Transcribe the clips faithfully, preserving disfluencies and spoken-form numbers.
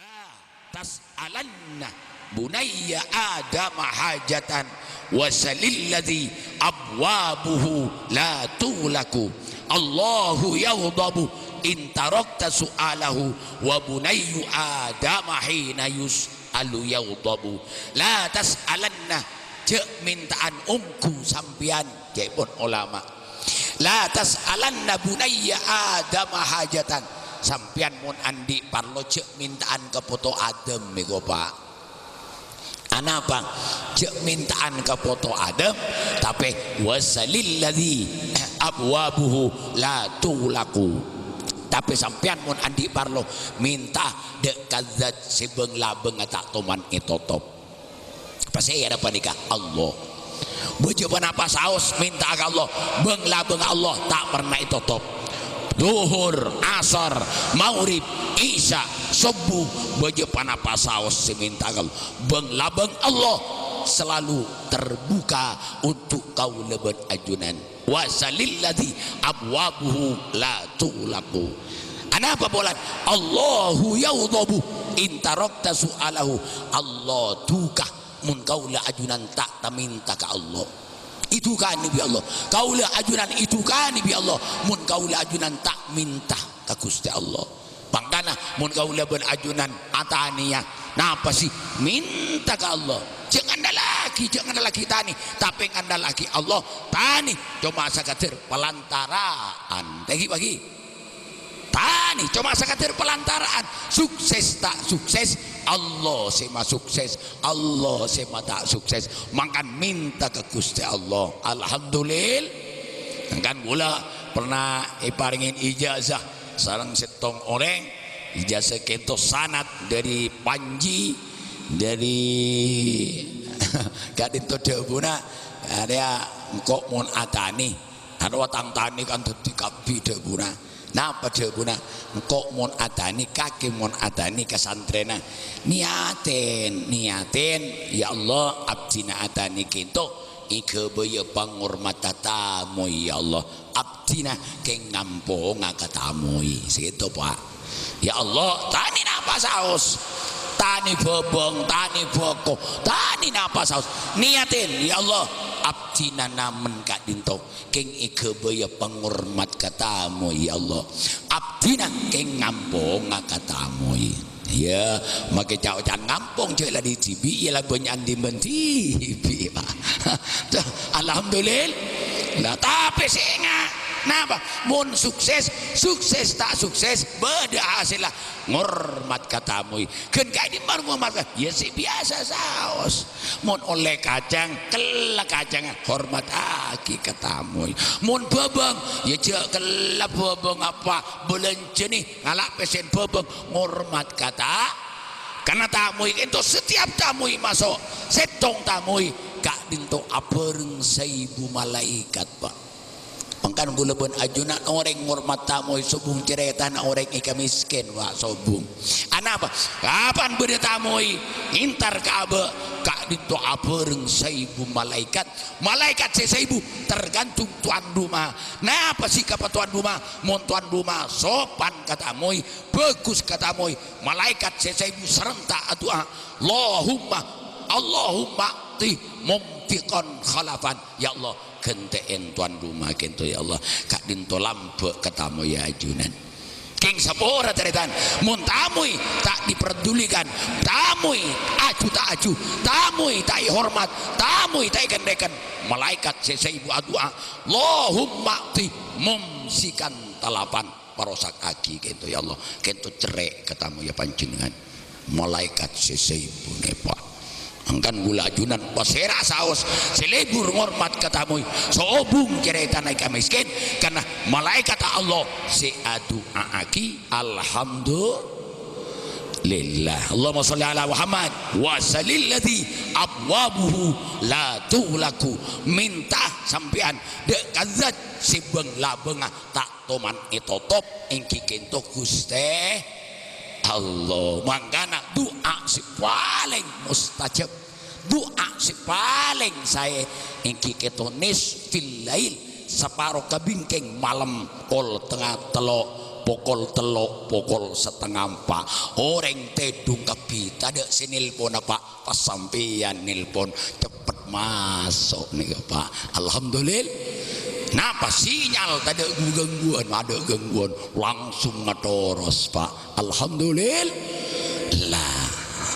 La tas'alanna bunayya Adama hajatan, wa salilladzi abwabuhu la tughlaqu. Allahu yaghdabu in tarakta su'alahu, wa bunayyu Adama hina yus'alu yaghdabu. La tas'alanna, jhâ' menta'an ongghu sampèyan, ca'èpon olama. La tas'alanna bunayya Adama hajatan. Sampèyan mon andi' parlo jhâ' menta'an ka poto Adam, mèko, Pa'. Anapa? Jhâ' menta'an ka poto Adam, tapè wasalilladzi abwabuhu la tughlaqu. Tapè sampèyan mon andi' parlo, menta dâ' ka Zat sè bâng-labângnga ta' toman ètotop. Pasèra panèka? Allah. Bâjâ ponapa saos menta ka Allah, bâng-labâng Allah ta' pernah ètotop. Dhuhur, Asar, Maghrib, Isya, Subuh, bâjâ ponapa saos sè menta ka Allah, bâng-labâng Allah selalu terbuka untuk kaulâ bân ajunan. Wasalilladzi abwabuhu la tughlaqu. Anapa polana? Allahu yaghdabu in tarakta su'alahu. Allah duka mon kaulâ ajunan ta' tamenta ka Allah. Èdukanè bi' Allah. Kaulâ ajunan èdukanè bi' Allah mon kaulâ ajunan ta' menta ka Ghustè Allah. Mangkana, mon kaulâ bân ajunan atanèya, napa sè menta ka Allah? Jhâ' ngandallaghi, jhâ' ngandallaghi tanè, tapè ngandallaghi Allah. Tanè coma sakadâr pelantaraan. Tèngghi paghi. Tanè coma sakadâr pelantaraan. Sukses ta' sukses, Allah sè masukses. Allah sè mata' sukses. Mangkana menta ka Ghustè Allah. Alhamdulillah. Mangkana kaulâ pernah èparèngè ijazah sareng sèttong orèng, ijazah kènto sanad dâri Panji, dâri ka'dinto dhâbuna, arèya engko' mon atanè, arowa tang tanè kan dhâddhi kabbhi dhâbuna. Napa dhâbuna? Engko' mon atanè, kakè mon atanè ka santrèna, niyatè, niyatè, "Ya Allah, abdhina atanè kènto èghâbâyâ pangormadhâ tamoy, ya Allah. Abdhina kèng ngamponga ka tamoy." Sèto, Pa'. Ya Allah, tanè napa saos? Tanè bhâbâng, tanè bhâko, tanè napa saos? Niyatè, "Ya Allah, abdhina namen ka'dinto kèng èghâbâyâ pangormadhâ ka tamoy, ya Allah. Abdhina kèng ngamponga ka tamoy." Ya, makè ca'-oca'an ngampong jhâ' la dhibi', ya la bânnya'an dhimbân dhibi', Pa'. Alhamdulillah. Lah, tapè sènga', napa? Mon sukses, sukses ta' sukses, bâdâ hasèlla. Ngormat ka tamoy. Ghân ka'dimma ngormat ka? Ya sè biyasa saos. Mon ollè kacang, kella kacangnga, hormataghi ka tamoy. Mon bhâbâng, ya jhâ' kella bhâbâng apa bâlânjhâna, ngala' pèssèna bhâbâng, ngormat ka ta-, karna tamoy kènto setiap tamoy maso', sèttong tamoy ka'dinto abhâreng saèbu malaèkat, Pa'. Mangkana kaulâ bân ajunan orèng ngormat tamoy sobung carètana orèng èkamèskèn, wa' sobung. Anapa? Kapan bâdâ tamoy èntar ka abâ', ka'dinto abhâreng saèbu malaèkat. Malaèkat sè saèbu tergantung tuan rumah. Napa sè èkapa tuan rumah? Mon tuan rumah sopan ka tamoy, bhâghus ka tamoy, malaèkat sè saèbu sarenta' adu'a, "Allahumma, Allahumma a'ti munfiqan khalafan." Ya Allah, ghântè'è tuan rumah kènto, ya Allah. Ka'dinto lambâ' ka tamoy ajunan. Kèng sapora tarètan, mon tamoy ta' diperdulikan, tamoy aju ta' aju, tamoy ta' èhormat, tamoy ta' èken-reken, malaèkat sè saèbu adu'a, "Allahumma a'ti mumsikan talafan." Parosa'aghi kènto, ya Allah. Kènto cerrè' ka tamoy panjhennengngan. Malaèkat sè saèbu nèpa. Mangkana kaulâ ajunan pasèra saos sè lebur ngormat ka tamoy, sobung carètana èkamèskèn, karna malaèkat Allah sè adu'a'aghi, alhamdulillah. Allahumma sholli ala Muhammad. Wasalilladzi abwabuhu la tughlaqu. Menta sampèyan dâ' ka Zat sè bâng-labângnga ta' toman ètotop, èngghi kènto Ghustè Allah. Mangkana du'a sè palèng mustajab, du'a sè palèng saè èngghi kènto nisfil lail, saparo kabingkèng malem, pol tengnga tello', Pokol tello', pokol satengnga empa', orèng tèdung kabbhi, tadâ' sè nelponna, Pa'. Pas sampèyan nelpon, ceppet maso' nèka, Pa'. Alhamdulillah. Napa sinyal tadâ' gangguan, tadâ' gangguan, langsung ngatoros, Pa'. Alhamdulillah.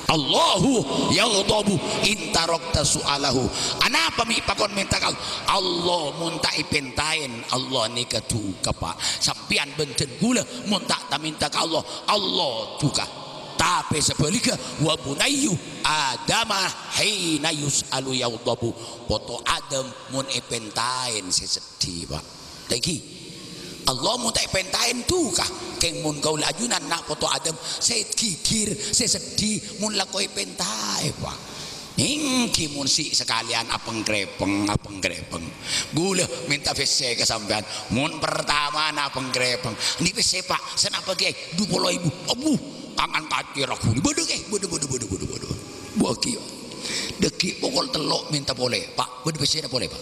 Allahu yaghdabu in tarakta su'alahu. Anapa mè' pakon mènta ka Allah? Allah mon ta' èpèntaè, Allah nèka duka, Pa'. Sampèyan bân dân kaulâ mon ta' ta-mènta ka Allah, Allah duka. Tapè sabhâligghâ, wa bunayyu Adama hina yus'alu yaghdabu. Poto Adam mon èpèntaè sè seddhi, Pa'. Lagi, Allah mon ta' èpèntaè duka, kèng mon kaulâ ajunan na' poto Adam sè ghighir, sè seddhi, mon lako èpèntaè, Pa'. Ènggi mon sè sakalèyan apèng-krèpèng, apèng-krèpèng. Kaulâ mènta pèssè ka sampèyan, mon pertamana apèng-krèpèng. Andi' pèssè, Pa', sanapa, Kèyaè? Du polo èbu. Abu, kangan kacè raghu. Bâdâ, Kèyaè? Bâdâ, bâdâ, bâdâ, bâdâ, bâdâ. Bâghi. Dâgghi' pokol tello' mènta polè, Pa'. Bâdâ pèssèna polè, Pa'?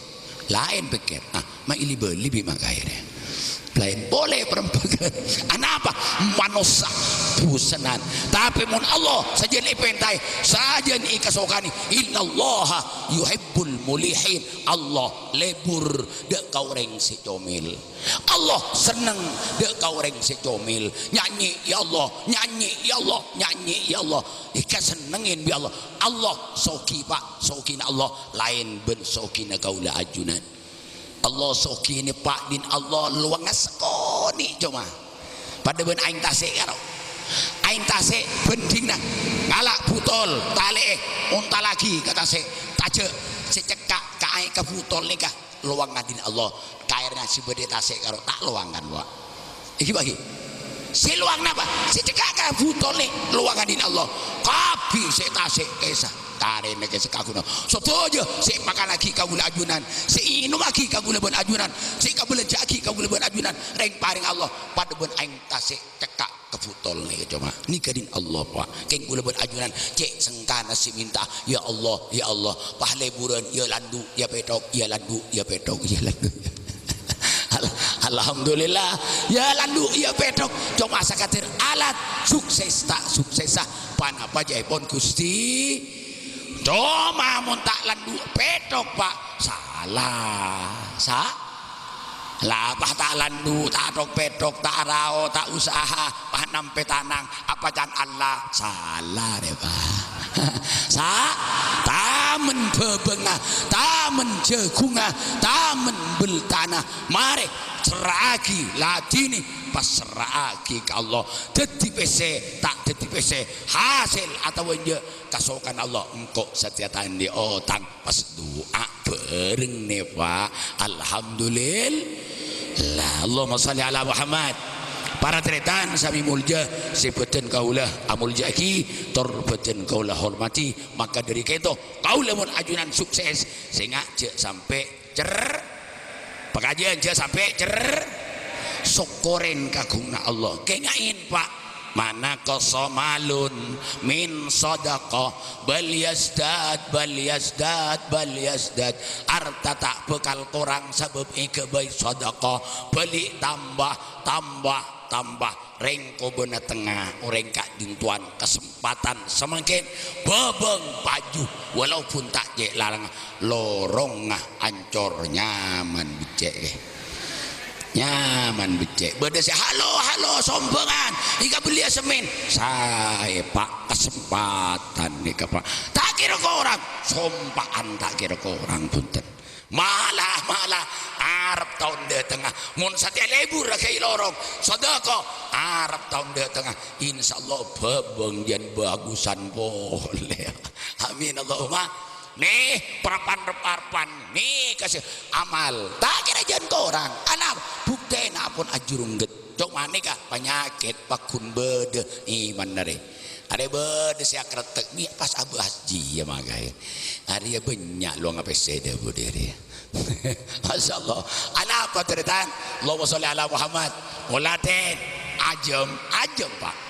Laèn pèkkèr. Ah, ma' èli-bâli bi' makaèrè. Laèn polè parembhâghân. Anapa? Manossa busennan. Tapè mon Allah sajân èpèntaè, sajân èkasokanè. Innallaha yuhibbul mulihin. Allah lebur dâ' ka orèng sè comèl. Allah senneng dâ' ka orèng sè comèl. Nyanyè, "Ya Allah, nyanyè, ya Allah, nyanyè, ya Allah." Èkasennengngè bi' Allah. Allah soghi, Pa', soghina Allah laèn bân soghina kaulâ ajunan. Allah soghina, Pa', dhin Allah lowangnga sakonè' coma. Padâ bân aèng tasè' karo. Aèng tasè' bhândhingnga ngala' butol, talè'è, ontallaghi ka tasè', tajâ' sè cekka' ka aèng ka butol nèka. Lowangnga dhin Allah, kaèrna sè bâdâ è tasè' karo ta' lowangan, Pa'. Ènggi, Pa', ènggi. Sè lowang napa? Sè cekka' ka butol nè, lowangnga dhin Allah. Kabbhi sè tasè' kèsa, karèna kèsa kaguna. Sadhâjâ sè èpakannaghi kaulâ ajunan, sè ènommaghi kaulâ bân ajunan, sè èkabâlânjhâ'âghi kaulâ bân ajunan, rèng-parèng Allah, padâ bân aèng tasè' cekka' ka butol nèka coma. Nèka dhin Allah, Pa'. Kèng kaulâ bân ajunan cè' sengkana sè mènta, "Ya Allah, ya Allah, pas lèburân, ya landu', ya pèthok, ya landu', ya pèthok, ya landu'." Al-, Alhamdulillah, ya landu', ya pèthok. Coma sakadâr alat, sukses ta' suksessa, ponapa jhâèpon Ghustè. Coma mon ta' landu' pèthok, Pa', sala. Sa-, La, pas ta' landu', ta' thok-pèthok, ta' arao, ta' usaha, pas nampè tanang, apa can Allah? Sala, rè, Pa'. Sa-, tamen bhâbângnga, tamen jhâghungnga, tamen bhâltana. Marè, serra'aghi, ladhinè, pas serra'aghi ka Allah. Dhâddhi pèssè, ta' dhâddhi pèssè, hasèl otabâ enjâ', kasokanna Allah, engko' satèya ta' andi' otang. Pas du'a bhâreng nè, Pa'. Alhamdulillah. Allahumma shalli ala Muhammad. Para tarètan sami molja, sè bhâdhân kaulâ amolja'aghi, tor bhâdhân kaulâ hormadhi, maka dhâri kento kaulâ mon ajunan sukses, sènga' jhâ' sampè' cer-, pakajiyân jhâ' sampè' cer-, sokkorè kaghungna Allah. Kènga'è, Pa'. Ma naqasa malun min shadaqah, bal yazdad, bal yazdad, bal yazdad. Arta ta' bhâkal korang sabâb èghâbây sadhâka, bâli' tambâ, tambâ, tambâ. Rèng kobâna tengnga, orèng ka'dintowan, kasempatan samangkèn bhâbâng paju, walaupun ta' cè' lalangnga, lorongnga ancor, nyaman beccè', kè. Nyaman beccè'. Bâdâ sè halo, halo, sombhângan. Èkabelliyâ semmèn. Saè, Pa', kasempatan nèka, Pa'. Ta' kèra korang. Sompa'an ta' kèra korang, bhunten. Mala, mala. Arep taon dâtengnga. Mon satèya lebur aghâbây lorong. Sadhâka. Arep taon dâtengnga. Insyaallah bhâbâng jhân bhâgusân polè. Amin, Allahumma. Nè, parapan rep-arepan, nè, kasè amal. Ta' kèra jhân korang. Ana, buktèna pon ajhurungghât. Coma nèka panyakèt pagghun bâdâ imanna rè. Arè bâdâ sè akrettek, nè, pas abahas jiyâ makaè. Arèya bânnya' lowangnga pèssè dâbu dâri. Masya Allah. Anapa tarètan? Allahumma sholli ala Muhammad. Molatèn. Ajâm, ajâm, Pa'.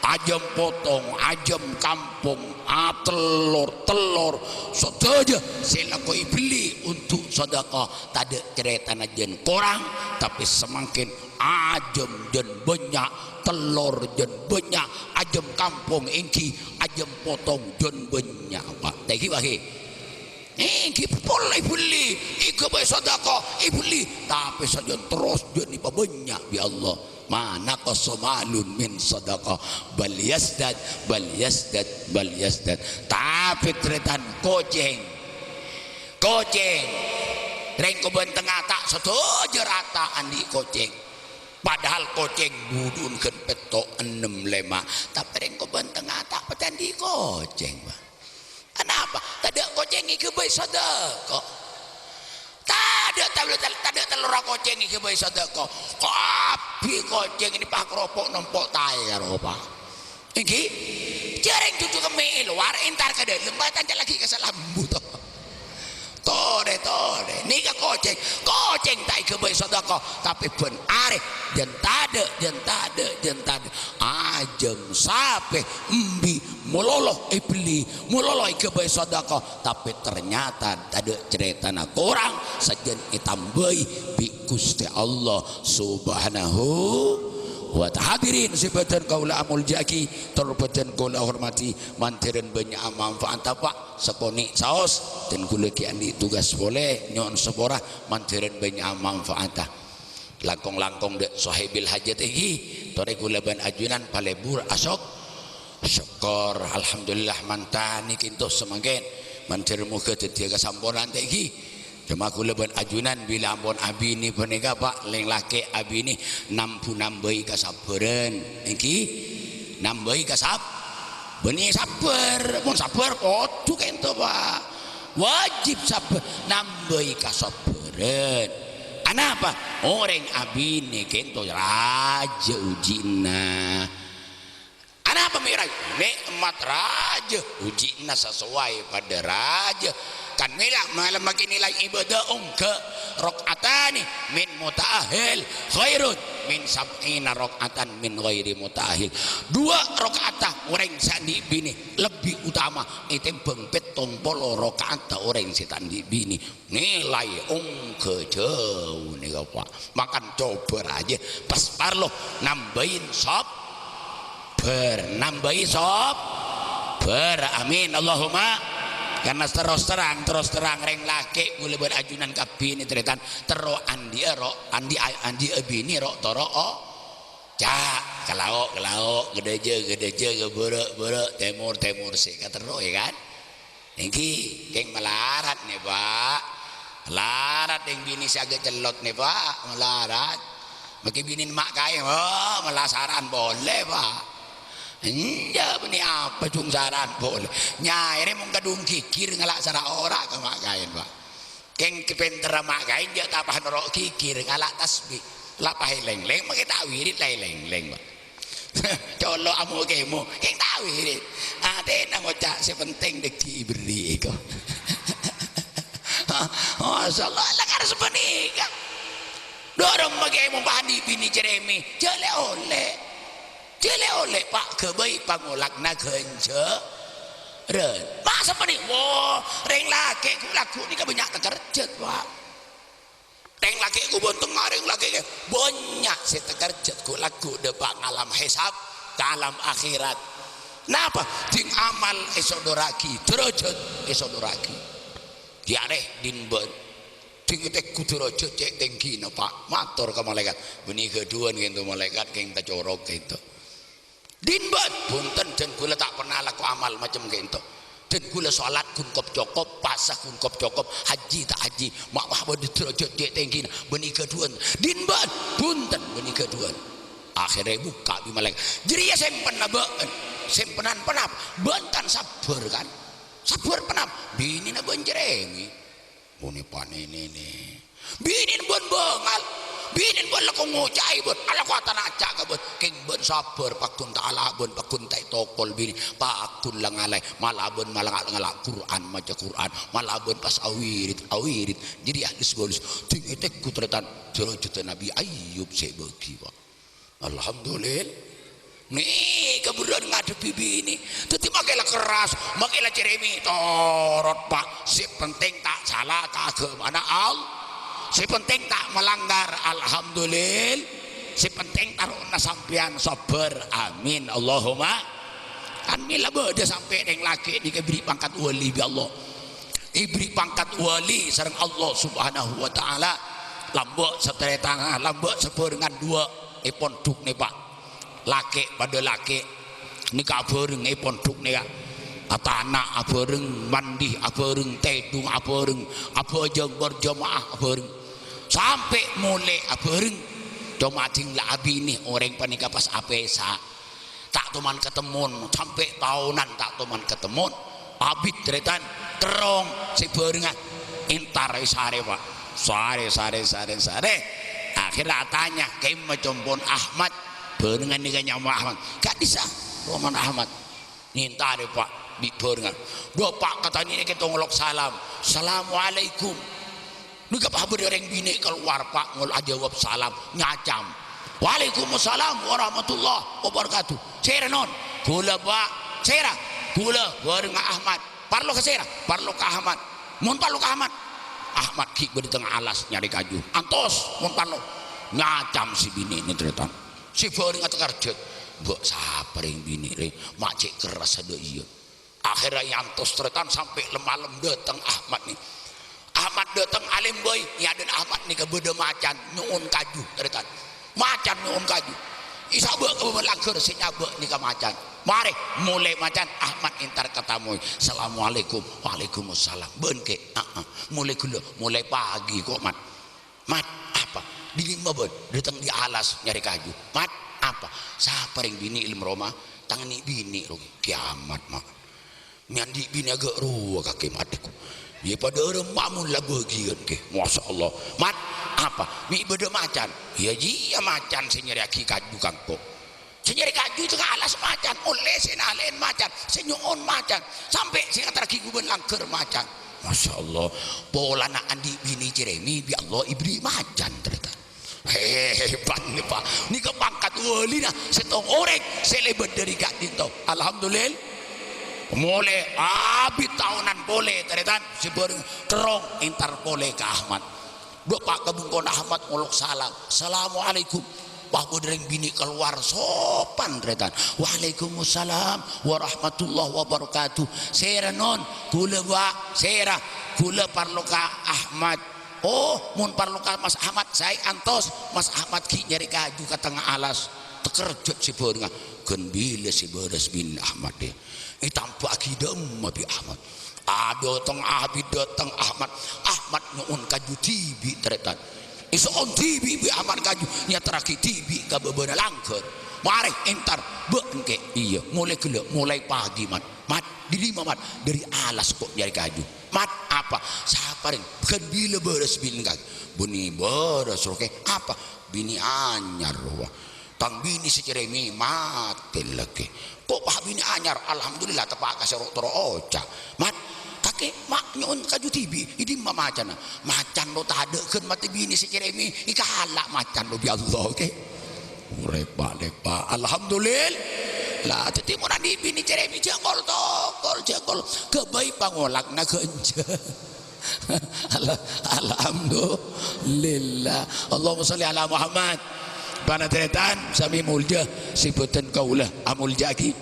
Ajâm potong, ajâm kampong, atellor, tellor, sadhâjâ sè lako èbelli untuk sadhâka, tadâ' carètana jhân korang, tapè samangkèn Ajâm jân bânnya', tellor jân bânnya', ajâm kampong ènggi, ajâm potong jân bânnya', Pak. Ta' ènggi, Pak, ghi? Ènggi pol èbelli, èghâbây sadaka, èbelli. Tapè sajân terros jân èpabânnya' bi' Allah. Ma naqasa malun min sadaqah, bal yazdad, bal yazdad, bal yazdad. Tapè tarètan kocèng. Kocèng. Rèng Kobân Tengnga ta' sadhâjâ rata andi' kocèng. Padahal kocèng budhu'en ghân pètto', ennem, lèma'. Tapè rèng Kobân Tengnga ta' patè andi' kocèng, Pak. Anapa? Tadâ' kocèng èghâbây sadaka. Tadâ', tadâ', tadâ' tellorra kocèng èghâbây sadaka. Kabbhi kocèng nèka pas karopo' nompo' taè karo, Pak. Ènggi? Jhârèng jhudhu kemmè' è lowar, entar ka dâlem, pas tancallaghi ka salambu, to. Torè, torè. Nèka kocèng. Kocèng ta' èghâbây sadaka, tapè bân arè. Jân tadâ', jân tadâ', jân tadâ'. Ajâm sapè embi' malolo èbelli, malolo èghâbây sadaka, tapè ternyata tadâ' carètana korang, sajân ètambâi bi' Ghustè Allah Subhanahu wa Ta'ala. Hadirin sè bâdhân kaulâ amoljâ'aghi, tor bâdhân kaulâ hormadhi, mandhârân bânnya' manfaatta, Pak. Sakonè' saos, dân kaulâ ghi' andi' tugas polè, nyo'on sapora, mandhârân bânnya' manfaatta. Langkong-langkong dâ' sohibil hajat ènggi, torè kaulâ bân ajunan palebur asok-, sokkor. Alhamdulillah, mantan nèka èntos samangkèn. Mandhâr moghâ dhâddhiyâ kasamponan ta' ènggi. Coma kaulâ bân ajunan bilâ ampon abinè panèka, Pak, rèng lakè' abinè nambu-nambâi kasabbhârân. Ènggi? Nambâi kasab-, bânnè sabbhâr. Mon sabbhâr kodhu kento, Pak. Wajib sabbhâr. Nambâi kasabbhârân. Anapa? Orèng abinè kento rajâ ujina. Anapa mè' rajâ? Nè'mat rajâ, ujina sasowai padâ rajâ. Kan mèla malem maghi nilai ibadah ongghâ. Rak'atani min muta'ahhil khairun min sab'ina rak'atan min ghairi muta'ahhil. Duwâ' raka'atta orèng sè andi' binè lebbi utama ètèmbhâng pèttong polo raka'atta orèng sè ta' andi' binè. Nilai ongghâ jhâu nèka, Pak. Mangkana coba rajâ, pas parlo nambâi sabbhâr, nambâi sabbhâr. Amin, Allahumma. Karena terros terrang, terros terrang, rèng lakè' kaulâ bân ajunan kabbhi nè tarètan terro andi'â ro', andi', andi'â binè ro' toro' o-, ca', ka lao', ka lao', ka dâjâ, ka dâjâ, ka bârâ', bârâ', tèmor, tèmor, sè katerro, ya kan? Ènggi, kèng malarat nè, Pak. Malarat, dâ' binè sè aghâ' cellot nè, Pak. Malarat. Maghi binèna ma' kaèn, oh, malasaran polè, Pak. Enjâ', bânnè apa jhung saran polè. Nyaèrè mon kadhung ghighir ngala' sara ora ka ma' kaèn, Pak. Kèng pènterra ma' kaèn jhâ' tapa noro' ghighir, ngala' tasbih. La pas èlèng-lèng, maghi ta' wirid la èlèng-lèng, Pak. Colo' amo-kemo, kèng ta' wirid. Atèna ngoca' sè penting dâggi' èberri' èko. Masyaallah, la karè sapanèka. Dhârem maghi mon andi' binè cerèmè, jhâ' lè-olè. Jhâ' lè-olè, Pak, ghâbây pangolakna ghânjhârân. Masa panè, wo, rèng lakè' ghu-, lagghu' nèka bânnya' takerjhât, Pak. Rèng lakè' Kobân Tengnga, rèng lakè' bânnya' sè takerjhât ghu-, lagghu' dâpa' ka alam hisab, ka alam akhèrat. Napa? Ding amal èsodoraghi, dârâjhât èsodoraghi. Yâ arè, dhin bân. Ding ètèngghu dârâjhât cè' tèngghina, Pak. Mator ka malaèkat, "Bânnè ghâdhuwân kènto malaèkat, kèng tacorok kènto." Dhin bân, bhunten, dân kaulâ ta' pernah alako amal macem kènto. Dân kaulâ sholat ghun kop-cokop, pasa ghun kop-cokop, hajji ta' hajji, ma' wah bâdâ dârâjhât cè' tèngghina, bânnè ghâdhuwân. Dhin bân, bhunten, bânnè ghâdhuwân. Akhèrra èbukka' bi' malaèkat. Jârèya sèmpenna bâ'na. Sèmpenan ponapa? Bân kan sabbhâr, kan? Sabbhâr ponapa? Binèna bân cerèmè. Mon èpanènènè. Binèn bân bângal. Binèn bân lako ngoca'è bân. Alako atanaca' ka bân. Kèng bân sabbhâr, pagghun ta' ala bân, pagghun ta' ètokol binè. Pagghun la ngalaè. Mala bân mala ngala'-ngala' Qur'an, maca Qur'an. Mala bân pas awirid, awirid. Jârèya halus-bâlus. Ding ètèngghu tarètan. Dârâjhâddhâ Nabbhi Ayyub sè èbâghi, Pak. Alhamdulillah. Nèka bherrâ'ân ngadhebbhi binè. Dhâddhi makè la kerras, makè la cerèmè, torot, Pak. Sè penting ta' sala ka aghâmana Allah. Sè penting ta' malanggar. Alhamdulillah. Sè penting taro'na sampèyan sabbhâr. Amin. Allahumma. Kan mèla bâdâ sampè' rèng lakè' nèka èberri' pangkat wali bi' Allah. Èberri' pangkat wali sareng Allah Subhanahu wa Ta'ala. Lambâ' satarètangnga, lambâ' sabhârengan duwâ' è pondhuk nèka, Pa'. Lakè' padâ lakè'. Nèka abhâreng è pondhuk nèka. Atana' abhâreng, mandi abhâreng, tèdung abhâreng, abhâjâng berjamaah abhâreng. Sampè' molè abhâreng. Coma dhing la abinè orèng panèka pas apèsa. Ta' toman katemmon, sampè' taonan ta' toman katemmon. Abit, tarètan, terrong sè bhârengnga entar sarè, Pa'. Sarè, sarè, sarè, sarè. Akhèrra atanya, "Kemma compo'na Ahmad?" Bhârengngan nèka nyama Ahmad. "Ka'dissa', Roman Ahmad." Nyentarè, Pa', bi' bhârengnga. "Bâpa' katanè nèka tongolok salam. Assalamualaikum." Nèka pas bâdâ rèng binè' kalowar, Pa', ngol ajâwâb salam, nyacam. "Waalaikumsalam warahmatullahi wabarakatuh. Sèra, Non?" "Ghulâ, Pa'." "Sèra?" "Ghulâ bhârengnga Ahmad." "Parlo ka sèra?" "Parlo ka Ahmad." "Mon parlo ka Ahmad?" "Ahmad ghi' bâdâ teng alas nyarè kaju." "Antos, mon parlo." Nyacam sè binè'na, tarètan. Sè bhârengnga takerjhât. "Bâ' sapa rèng binè' rè? Ma' cè' kerrassa dâ' iyâ." Akhèrra èantos, tarètan, sampè' lem-malem dâteng Ahmad nè. Ahmad dâteng alèmbây, è adâ'na Ahmad nèka bâdâ macan nyo'on kaju, tarètan. Macan nyo'on kaju. Èsabâ' ka bâbâna langghâr, sè nyabâ' nèka macan. Marè, molè macan, Ahmad entar katamoy. "Assalamualaikum." "Waalaikumsalam." "Bâ'na kè?" "Aa." "Molè ghellâ'?" "Molè pagi kok, Mat." "Mat, apa?" "Dâri dimma bâ'na?" "Dâteng dâri alas nyarè kaju." "Mat, apa?" "Sapa rèng binè' è dâlem roma?" "Tang nè' binè', Rogi." "Kiamat, Ma'." "Mè' andi' binè' aghâ' rowa kakè, Mat." "Iyâ, padâ aremma mon la bâgiyân, kè." "Masya Allah." "Mat, apa?" "Mè' bâdâ macan." "Iyâ, jiyâ macan sè nyarèyaghi kaju ka engko'." Sè nyarè kaju teng alas macan, ollè sè nalè'èn macan, sè nyo'on macan, sampè' sè ngaterraghi ka bâbâna langghâr macan. Masya Allah, polana andi' binè' cerèmè bi' Allah èberri' macan, tarètan. Hebat nè, Pa'. Nèka pangkat walina sèttong orèng sè lèbât dâri ka'dinto. Alhamdulillah. Molè abit taonan polè, tarètan, sè bhâreng terrong entar polè ka Ahmad. Bâpa' ka bengkona Ahmad ngolok salam. "Assalamualaikum." Pas bâdâ rèng binè' kalowar sopan, tarètan. "Waalaikumsalam warahmatullahi wabarakatuh. Sèra, Non?" "Ghulâ, Pa'." "Sèra?" "Ghulâ parlo ka Ahmad." "Oh, mon parlo ka Mas Ahmad, saè antos. Mas Ahmad ghi' nyarè kaju ka tengnga alas." Takerjhât sè bhârengnga. Ghân bilâ sè bârâs binè' Ahmad, yâ. Ètambhâ'aghi dâmma bi' Ahmad. Adâteng abit dâteng Ahmad. Ahmad nyo'on kaju dhibi', tarètan. Èso'on dhibi' bi' Ahmad kaju, nyaterraghi dhibi' ka bâbâna langghâr. "Marè, entar." "Bâ' engkè'?" "Iyâ." "Molè ghellâ'?" "Molè pagi, Mat." "Mat, dâri dimma, Mat?" "Dâri alas kok nyarè kaju." "Mat, apa?" "Sapa rèng?" "Ghân bilâ bârâs binè' kakè?" "Bânnè bârâs, Rogi." "Apa?" "Binè' anyar, rowa." "Tang binè' sè cerèmè matè lakè." "Kok pas binè' anyar?" "Alhamdulillah, teppa' ka sè ro'-toro' oca'." "Mat, kakè ma' nyo'on kaju dhibi', è dimma macanna?" "Macan ro tadâ' ghân matè binè' sè cerèmè, èkala' macan ro bi' Allah, kè." Rèpa'-lèpa', alhamdulillah. Dhâddhi mon andi' binè' cerèmè, jhâ' kol-tokol, jhâ' kol. Ghâbây pangolakna ghânjhâ. Al-, Alhamdulillah. Allahumma sholli ala Muhammad. Para tarètan, samè molja, sè bhâdhân kaulâ amolja'aghi.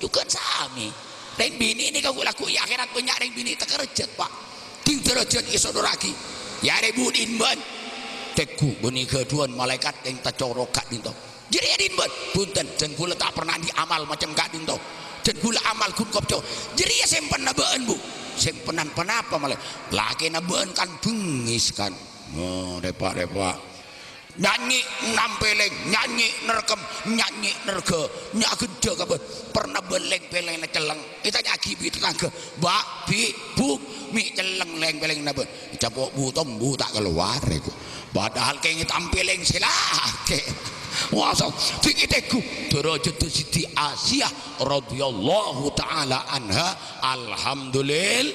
Jhughân samè. Rèng binè' nèka ghu-, lagghu' è akhèrat bânnya' rèng binè' takerjhât, Pa'. Dhing dârâjhât èsodora'aghi. Yâ, rè budin bân. Tèngghu bânnè ghâdhuwân malaèkat sè tacorok ka'dinto. Jârèya din bân, bhunten, dân kaulâ ta' pernah andi' amal macem ka'dinto. Dân kaulâ amal ghun kopco. Jârèya sèmpènna bâ'ân, Bu. Sèmpènnan ponapa malè? Lakèna bâ'ân kan bengngis, kan. Oh, rèpa'-rèpa'. Nyanyi nampèlèng, nyanyi nerkem, nyanyi nerga, nya' ghâddhâ ka bâ'ân. Pernah bâ'ân lèng-pèlèngnga cellèng. Ètanya'aghi bi' tatangghâ, "Ba', Bi', Bu', mè' cellèng lèng-pèlèngnga bâ'ân?" Ècapo' bu-tombu ta' kalowar, èko. Padahal kèngèng tampèlèng sè lakè'. Masa dhing ètèngghu dârâjhâddhâ Siti Asiyah radhiyallahu ta'ala anha. Alhamdulillah.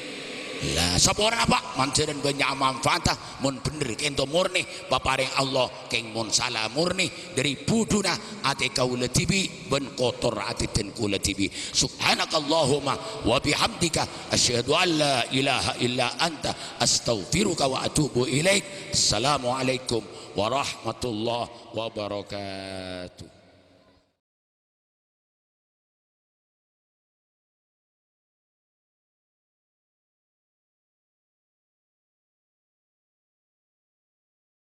La, saporana, Pak, manjhârân bânnya' manfaatta, mon bhendher kènto morni, paparèng Allah, kèng mon sala morni, dhâri budhuna atè kaulâ dhibi' bân kotor atè dhân kaulâ dhibi'. Subhanakallahumma wa bihamdika, asyhadu an la ilaha illa anta, astaghfiruka wa atubu ilaik. Assalamualaikum warahmatullahi wabarakatuh.